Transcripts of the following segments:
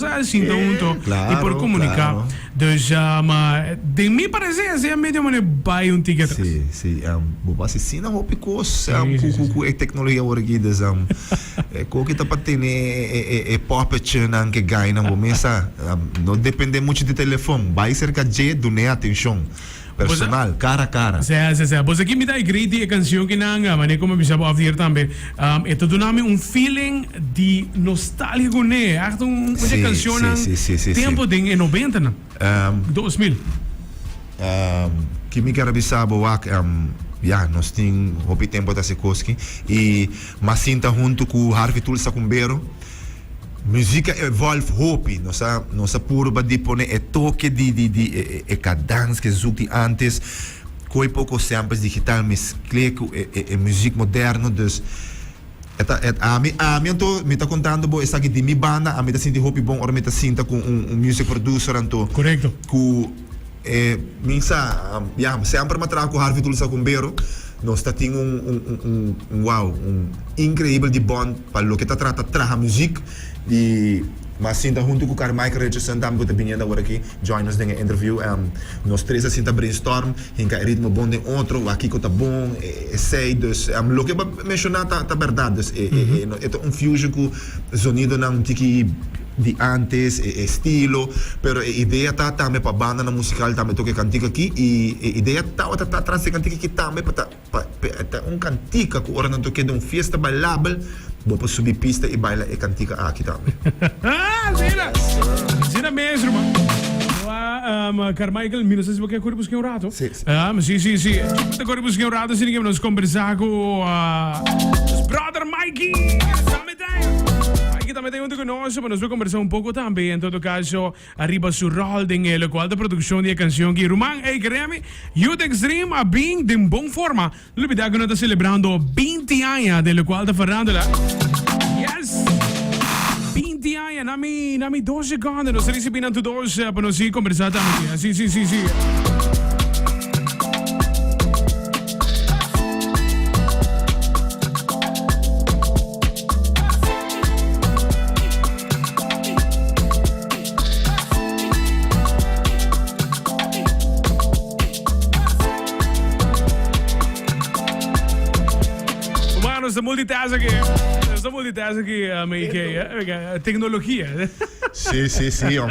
A sinta hunto y por comunica. Dus den mi parecer esey a medio manera bay un tiki atras. Si, si. Bo por haci asina hopi cos cu e tecnologia awor aki. Dus e koki ta pa tene e poppetjenan ke gainan bo mesa. No depende mucho di telefon. Bay cerca dje, dun'e atencion. Personal, cara a cara. Sè, sè, sè. Bo sa ki mi ta agree di e cancion ki nan, manera como mi bisa bo afdier tambe, e ta duna mi un feeling di nostalgia cu ne. Echt un un di e cancionnan tempo den e nobentanan, 2000. Ki mi kier a bisa bo wak, ya, nos tin hopi tempo ta haci cos ki y mas sinta hunto cu Harvey Tulsa Cumbero. Muziek a evolve hopi. Nos a nos a purba di pone e toke di di di e e kadans ke zoek di antes koe poko samples digital meskle ku e e e muziek moderno dus e ta e ami ami anto mi ta kontando bo esaki di mi banda ami ta sinti hopi bon ora mi ta sinta ku un un music producer anto Korekto. ku E mi sa, ya, semper m'a traha ku Harvey Tulsa Kumbero. Nos ta tin un, un, un, un, un wow, un increibel di bond pa loke ta trata traha muziek. I m'a sinta huntu ku Carmichael Richardson tambe ku ta biniendo awor aki join nos den e interview. Nos tres a sinta brainstorm, hinka e ritmo bon den otro, wak kiko ta bon, esei. Dus loke bo a menshoná ta, ta bèrdat. Dus e, e, e ta un fusion ku zonidonan un tiki. Di antes, e estilo, pero e idea ta tambe pa bandanan musical tambe toca e cantica aki y e idea tabata ta tras di e cantica aki tambe pa ta pa ta un cantica cu ora nan toke den un fiesta bailabel bo por subi pista y baila e cantica aki tambe. Asina, asina mes ruman. Bo a Carmichael, mi no sa si bo ke kore busca un rato. Si, si. Si, si, si. Bo ta kore busca un rato asina ke nos combersa cu nos brother Mikey. Mikey tambe ta hunto cu nos pa nos por conversa un poco tambe en todo caso ariba su rol den e locual ta produccion di e cancion aki. Ruman, ey keremi, Youth Extreme a bin den bon forma. No olbida cu nos ta celebrando binti aña den locual ta farándula. Yes! Binti aña, na mi, na mi dos secondo nos ta ricibi nan tur dos pa nos sigui conversa tambe. Si, si, si, si. Humano, nos ta multitask aki. Nos ta multitask aki, um, IK. Tecnologia. Sí, sí, sí, om.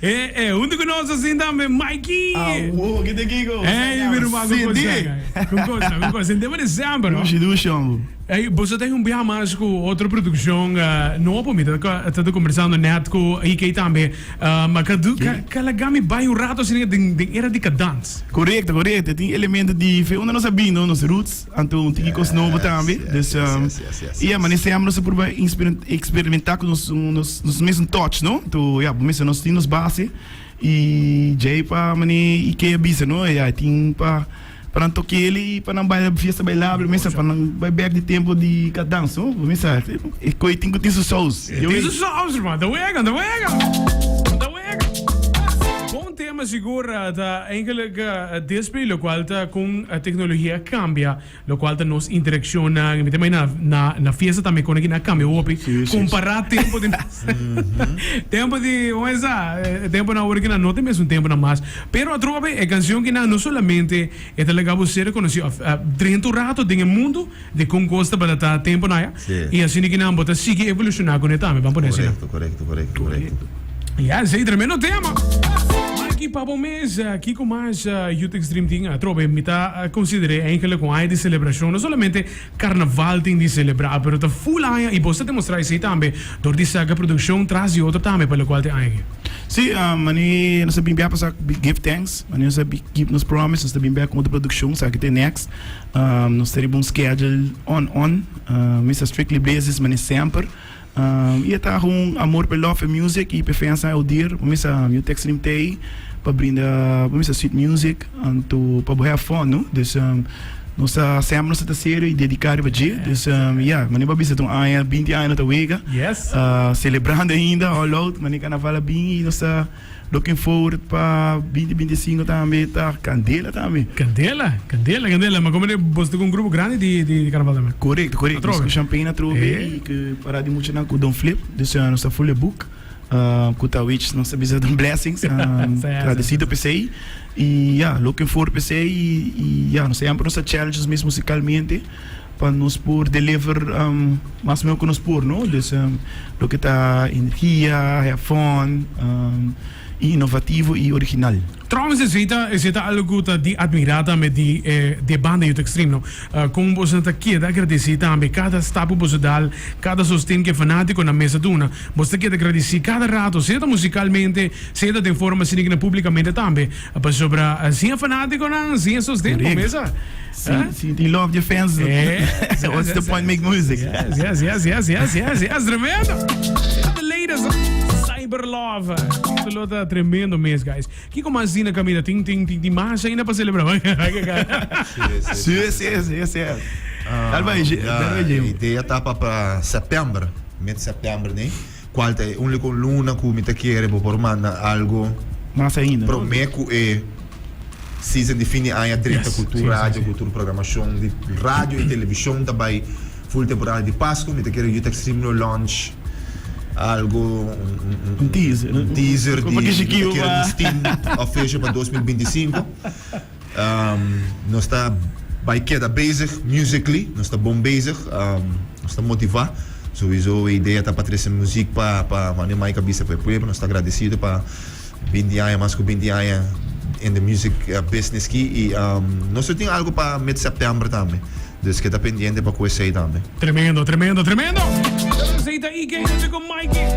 Eh, eh, hunto ku nos asin tambe Mikey. Awo, ki te kiko? Ey, mi ruman, ku Sindi. cosa, ku cosa, ku cosa. Sindi pa december, no? Dushi, dushi, hombre. Ey, boso ta un biaha mas ku otro produccion eh, nobo. Mi ta ta ta conversando net ku IK tambe. Uh, ma ka du, ka, ka laga mi bai un rato asina den, den era di kadans. Korekto, korekto. E tin elemento di fe unda nos a bin, no? Nos roots. Anto un tiki kos nobo tambe. Dus, um, yeah, ma nese nos a purba experimenta ku nos, nos, nos mesun touch, no? Anto, yeah, bo mester nos tin nos base i djei pa mane Ikea bisa, no? Yeah, tin pa pa nan tok'el i pa nan baila fiesta bailable, mester pa nan bai bek di tempo di kadans, no? Bo mester e koi tin ku tin su saus. E tin su saus, hermano. Ta wega, ta wega. Ta wega. Bon tema sigur ta eigenlijk display locual ta con tecnologia a cambia locual ta nos interaccionnan mi ta imagina na na fiesta tambe con a cambia hopi compara tempo di tempo di como esa temponan awor kinan no ta mesun temponan mas pero atrobe e cancion kinan no solamente e ta laga bo ser reconoci of drenta un rato den e mundo Di kon kos tabata ta tempo na ya. Sí. I asina ki nan bo ta sigui evolushoná kuné tambe, ban pone asina. Korekto, korekto, korekto, korekto. Ya, esei tremendo tema. Mikey, pa bo mes, kiko mas Youth Extreme tin atrobe? Mi ta konsider'é eigenlijk un aña di selebrashon. No solamente karnaval tin di selebrá, pero ta full aña i bo sa demostrá esei tambe dor di saka produkshon tras di otro tambe pa lokual ta e aña aki. Sí, mane nos a bin bia pasá give thanks, mane nos a keep nos promise, nos ta bin bia ku otro produkshon, sa ki ta e next. Nos ta riba un schedule on on, Mister Strictly Business mane semper. I e ta un amor pa e love e music i pa e fans nan audir. Bo mester Youth Extreme t'ei pa brinda bo mester sweet music anto pa bo have fun no. Dus. Nos ta semper nos ta ta serio y dedica riba dje. Dus ya, manera bo a bisa ta un aña, binti aña no ta wega. Celebrando ainda all out, manera carnaval a bin y nos ta looking forward pa binti 25 tambe ta candela tambe. Candela, candela, candela. Ma como bo ta cu un grupo grandi di di carnaval tambe? Correcto, correcto. Nos cu Champagne atrobe y cu para di muchanan cu Don Flip. Dus nos ta fully book. Cu ta which nos ta bisa ta blessings. Agradecido p'esey. Y ya, looking forward p'esey y ya, nos siempre nos ta challenge nos mes musicalmente pa nos por deliver mas mehor cu nos por, no? Dus loke ta energia, have fun y innovativo y original. Trouwens esey ta esey ta algo cu ta di admira tambe di e di e banda Youth Extreme no. Con boso ta keda agradeci tambe cada stap cu boso dal, cada sosten cu e fanaticonan mes a duna. Boso ta keda agradeci cada rato, sea ta musicalmente, sea ta den forma asina kina publicamente tambe. Pasobra sin e fanaticonan, sin e sosten bo mes a. Si, si tin love di e fans, what's the point make music? Yes, yes, yes, yes, yes, yes, yes, tremendo. The latest Cyber Love. Lo ta tremendo mes, guys. Kiko mas di na caminda? Tin, tin, tin, tin mas ainda pa celebra. Sí, sí, sí, sí. Dal bai, dal bai, Jim. Idea ta pa pa september, mid september nee. Cual ta e unico luna cu mi ta kere bo por manda algo. Mas ainda. Prome cu e season di fin di aña drenta cu tur radio, cu tur programacion di radio y television ta bay full temporada di Pasco. Mi ta kere Youth Extreme lo launch algo, un teaser, un teaser di mi ta kere nos team official pa 2025. Nos ta bai keda bezig musically, nos ta bon bezig, nos ta motiva. Souiso e idea ta pa trese muziek pa pa manera Mike a bisa pa e pueblo. Nos ta agradecido pa binti aña, mas ku binti aña in the music business ki y nos lo tin algo pa mid september tambe. Dus keda pendiente pa ku esei tambe. Tremendo, tremendo, tremendo! Esei ta Ike hunto ku Mikey.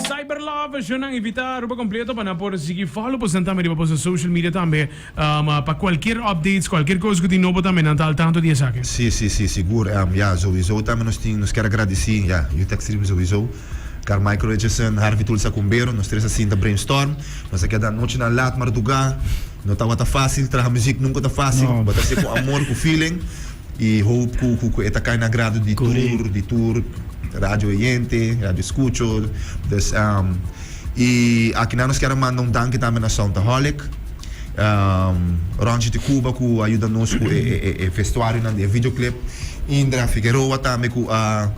Cyber Love, shownan invita Aruba completo pa nan por sigui follow boso tambe riba boso social media tambe pa cualkier updates, cualkier cos cu tin nobo tambe nan ta al tanto di esaki. Si, si, si, sigur. Ya, souiso tambe nos tin, nos kier a gradeci, ya, Youth Extreme souiso, Carmichael Richardson, Harvey Tulsa Cumbero, nos tres a sinta brainstorm, nos a keda anochinan laat marduga. No tabata fácil, traha muziek nunca ta fácil. Bo ta hacié cu amor, cu feeling y hoop cu cu cu e ta cay na agrado di tur, di tur radio oyente, radio escucho. Dus y akinan nos kier a manda un danki tambe na Soundaholic, Ronchi de Cuba cu a yuda nos cu e e e vestuarionan di e videoclip, Indra Figueroa tambe cu a.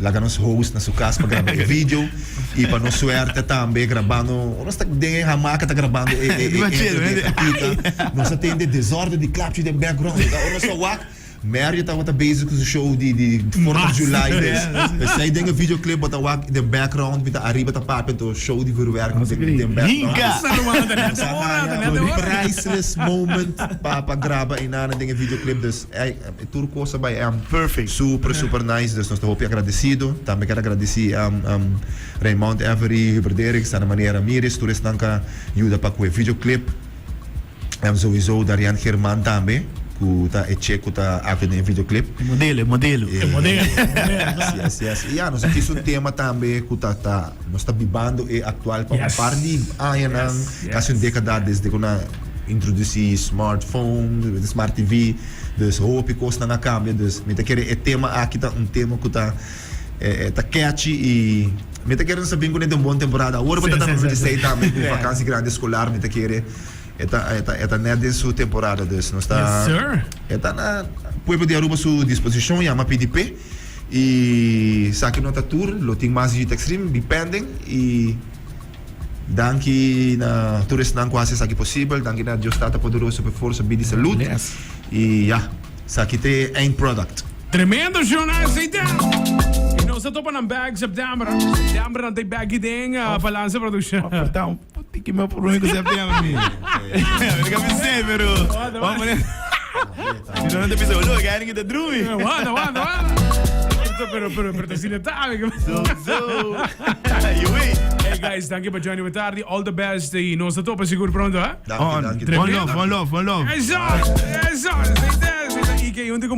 Laga nos host na su cas pa graba e video y pa nos suerte tambe grabando nos ta den e hamaca ta grabando e e e intro di e cantica nos a tende desorden di klapchi den background ora nos a wak Mario tabata bezig cu su show di di fourth of July dus esey den e videoclip bo ta wak den background mi ta ariba ta papia anto show di vuurwerk den background nos a haya un priceless moment pa pa graba eynan den e videoclip dus. E tur cos a bay Perfect. super super nice dus nos ta hopi agradecido. Tambe kier a gradeci Raymond Every, Hubert Derix, Ana Maria Ramirez tur esnan ka yuda pa cu e videoclip. Souiso Darian German tambe cu ta e che cu ta actua den e videoclip. E modelo, e modelo. E modelo. Yes, yes. Y ya nos a kies un tema tambe cu ta ta nos ta bibando e actual pa un par di añanan, casi un decada desde cu nan introduci smartphone, smart TV. Dus hopi kosnan a kambia, dus mi ta kere e tema aki ta un tema ku ta ta catchy i mi ta kere nos ta bin kuné den un bon temporada. Awor bo ta ta 26 tambe ku vakansi grandi eskolar mi ta kere e ta e ta e ta nèt den su temporada dus nos ta e ta na pueblo di Aruba su disposishon yama pidi p'e i esaki no ta tur lo tin mas Youth Extreme depending i. Danki na tur esnan ku hasi esaki posibel. Danki na Dios Tata Poderoso pa e forsa, bida i salud. I ya, esaki ta e eind product. Tremendo show nan esei ta. I nos ta topa nan bek september. September nan ta bek den Balansa Production. Aperta un tiki mas por ku september mi. Mi ka pensé pero. Si no, no te bisa, boludo, que alguien te drumi. Wanda, wanda, wanda. Pero, pero, pero, te sine tabe. So, so. You wait. Hey guys, dank je pa join we tardi. All the best. Y nos ta topa sigur pronto, hè? Dank je, dank je. One love, one love, one love. Eso, eso. Zeta, zeta. Ike, junto con.